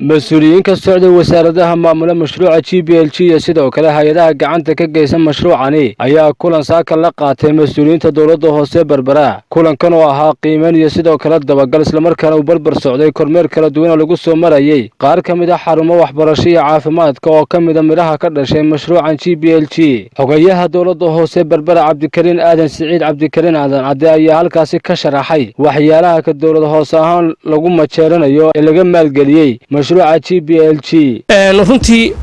Mas-uuliyiin ka socday wasaaradaha maamula mashruuca GPLG iyo sidoo kale hay-adaha gacanta ka geysan mashruucani ayaa kulan saaka la qaatay mas-uuliyiinta dowladda hoose Berbera. Kulankan oo ahaa qiimeyn iyo sidoo kale dabagal, islamarkaana uu barbar socday kormeer kala duwan oo lagu soo marayey qaar ka mid a xarumo waxbarasho iyo caafimaadka oo ka mida midhaha ka dhashay mashruucan GPLG. Xogayaha dowladda hoose Berbera, Cabdikariin Aadan Siciid, Cabdikariin Aadan Cadde, ayaa halkaasi ka sharaxay waxyaalaha ka dowlad hoose ahaan lagu majeeranayo ee laga maalgeliyey mashruuca GPLG. Runtii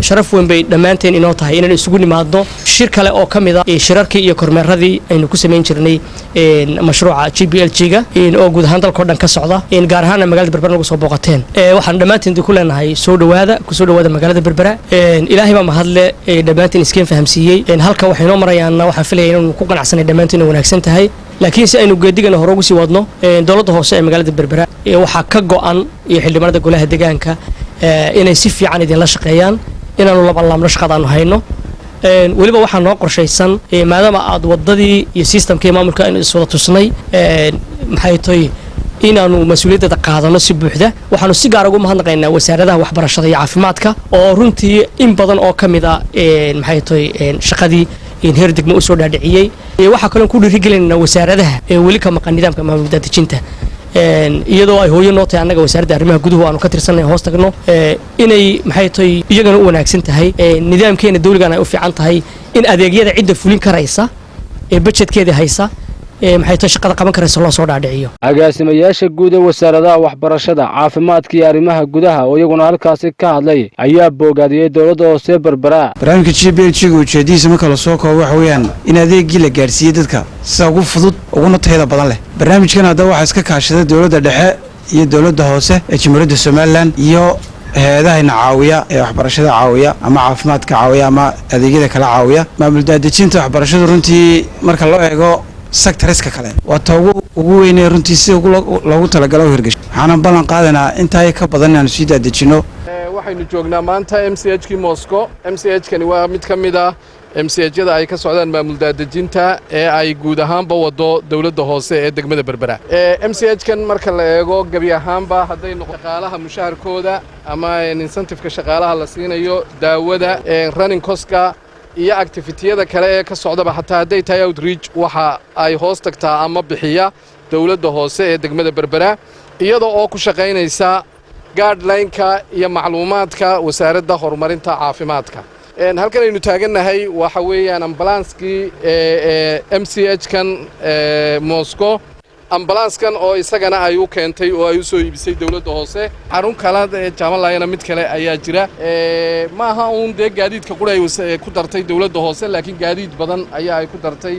sharaf weyn bay dhammaanteen inoo tahay inaynu isugu nimaadno shir kale oo ka mid a shirarkii iyo kormeeradii aynu ku samayn jirnay mashruuca GPLG-ga oo guud ahaan dalkao dhan ka socda, gaar ahaana magalada Berbera nagu soo booqateen. Waxaan dhammaanteen ku leenahay soo dhawaada, kusoo dhawaada magaalada Berbera. Ilaahay baa mahadle dhammaanteen iskeen fahamsiiyey halka waxay noo marayaanna. Waxaan filaya inaynu ku qanacsanay dhammaanteen inay wanaagsan tahay, laakiin si aynu geedigana hore ugu sii wadno, dowladda hoose ee magaalada Berbera waxaa ka go'an iyo xildhibaanada golaha deegaanka inay si fiican idinla shaqeeyaan, inaanu labanlaabno shaqadaanu hayno. Weliba waxaa noo qorshaysan, maadaama aad waddadii iyo systemkii maamulka aynu iswada tusnay, maxay tahay, inaanu mas-uuliyaddeeda qaadano si buuxda. Waxaanu si gaar ugu mahadnaqaynaa wasaaradaha waxbarashada iyo caafimaadka oo runtii in badan oo ka mid a, maxay tahay, shaqadii heer degmo usoo dhaadhiciyey. Waxaa kaloon ku dhiirigelinaynaa wasaaradaha ee weli ka maqan nidaamka maamul daadejinta, iyadoo ay hooyo noo tahay annaga wasaaradda arrimaha guduhu aanu ka tirsanay hoos tagno, inay, maxay tahay, iyagana u wanaagsan tahay, nidaamkeena dawligana ay u fiican tahay in adeegyada cidda fulin karaysa ee budgetkeeda haysa, maxay tahay, shaqada qaban karaysa loo soo dhaadhiciyo. Agaasimayaasha guud ee wasaaradaha waxbarashada, caafimaadka iyo arrimaha gudaha oo iyaguna halkaasi ka hadlay ayaa boogaadiyey dowladda hoose Berbera. Barnaamijka GPLG-ga ujeedadiisa marka lasoo koobo waxa weeyaan in adeegii la gaarsiiyey dadka sida ugu fudud uguna tayada badan leh. Barnaamijkan haddaba waxaa iska kaashaday dowladda dhexe iyo dowladda hoose ee Jamhuuriyadda Somaliland iyo hay-adahayna caawiya ee waxbarashada caawiya ama caafimaadka caawiya ama adeegyada kala caawiya. Maamul daadejinta waxbarashadu runtii marka loo eego sectorska kale waa ta ugu weynee runtii sida loogu talagalo u hirgasho. Waxaanan ballan qaadanaa intaa ka badan inaanu sii daadejinno. Waxaynu joognaa maanta MCH kii Moscow. MCH kani waa mid ka mid ah MCH-yada ay ka socdaan maamul daadejinta ee ay guud ahaanba waddo dowladda hoose ee degmada Berbera. MCH kan marka la eego gebi ahaanba, hadday noqo shaqaalaha mushaharkooda ama incentiveka shaqaalaha la siinayo, daawada, running costka iyo activityyada kale ee ka socdaba, xataa hadday tahay outreach, waxa ay hoos tagtaa ama bixiya dowladda hoose ee degmada Berbera, iyada oo ku shaqaynaysa guideline-ka iyo macluumaadka Wasaaradda Horumarinta Caafimaadka. Halkan aynu taagannahay waxa weeyaan ambulanskii MCH kan Moscow, ambalanskan oo isagana ay u keentay oo ay u soo iibisay dowladda hoose. Xarun kale ee Jaamalayana mid kale ayaa jira. Ma aha uun dee gaadiidka qura ay ku dartay dowladda hoose, laakiin gaadiid badan ayaa ay ku dartay.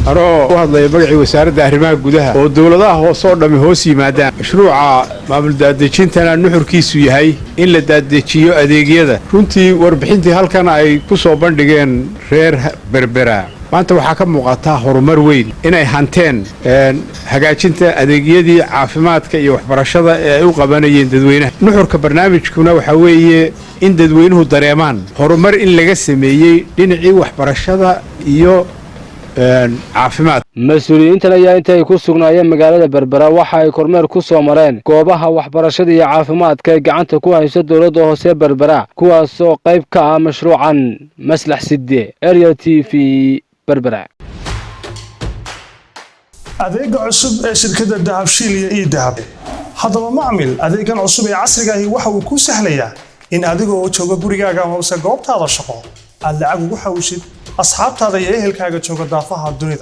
Anoo u hadlaya magacii Wasaaradda Arrimaha Gudaha oo dowladaha hoose oo dhammi hoos yimaadaan, mashruuca maamul daadejintana nuxurkiisu yahay in la daadejiyo adeegyada, runtii warbixintii halkan ay ku soo bandhigeen reer Berbera maanta waxaa ka muuqataa horumar weyn inay hanteen hagaajinta adeegyadii caafimaadka iyo waxbarashada ee ay u qabanayeen dadweynaha. Nuxurka barnaamijkuna waxaa weeye in dadweynuhu dareemaan horumar in laga sameeyey dhinacii waxbarashada iyo caafimaad. Mas-uuliyiintan ayaa inta ay ku sugnaayeen magaalada Berbera waxa ay kormeer ku soo mareen goobaha waxbarashada iyo caafimaadka ee gacanta ku hayso dowladda hoose Berbera, kuwaasoo qayb ka ah mashruucan. Maslax Sidde, Ariel TV, Berbera. Adeega cusub ee shirkadda Dahabshiil iyo eDahab. Haddaba macmil, adeegan cusub ee casriga ahi waxa uu kuu sahlayaa in adigoo jooga gurigaaga amase goobtaada shaqo aad lacag ugu xawishid asxaabtaada iyo ehelkaaga jooga daafaha dunida.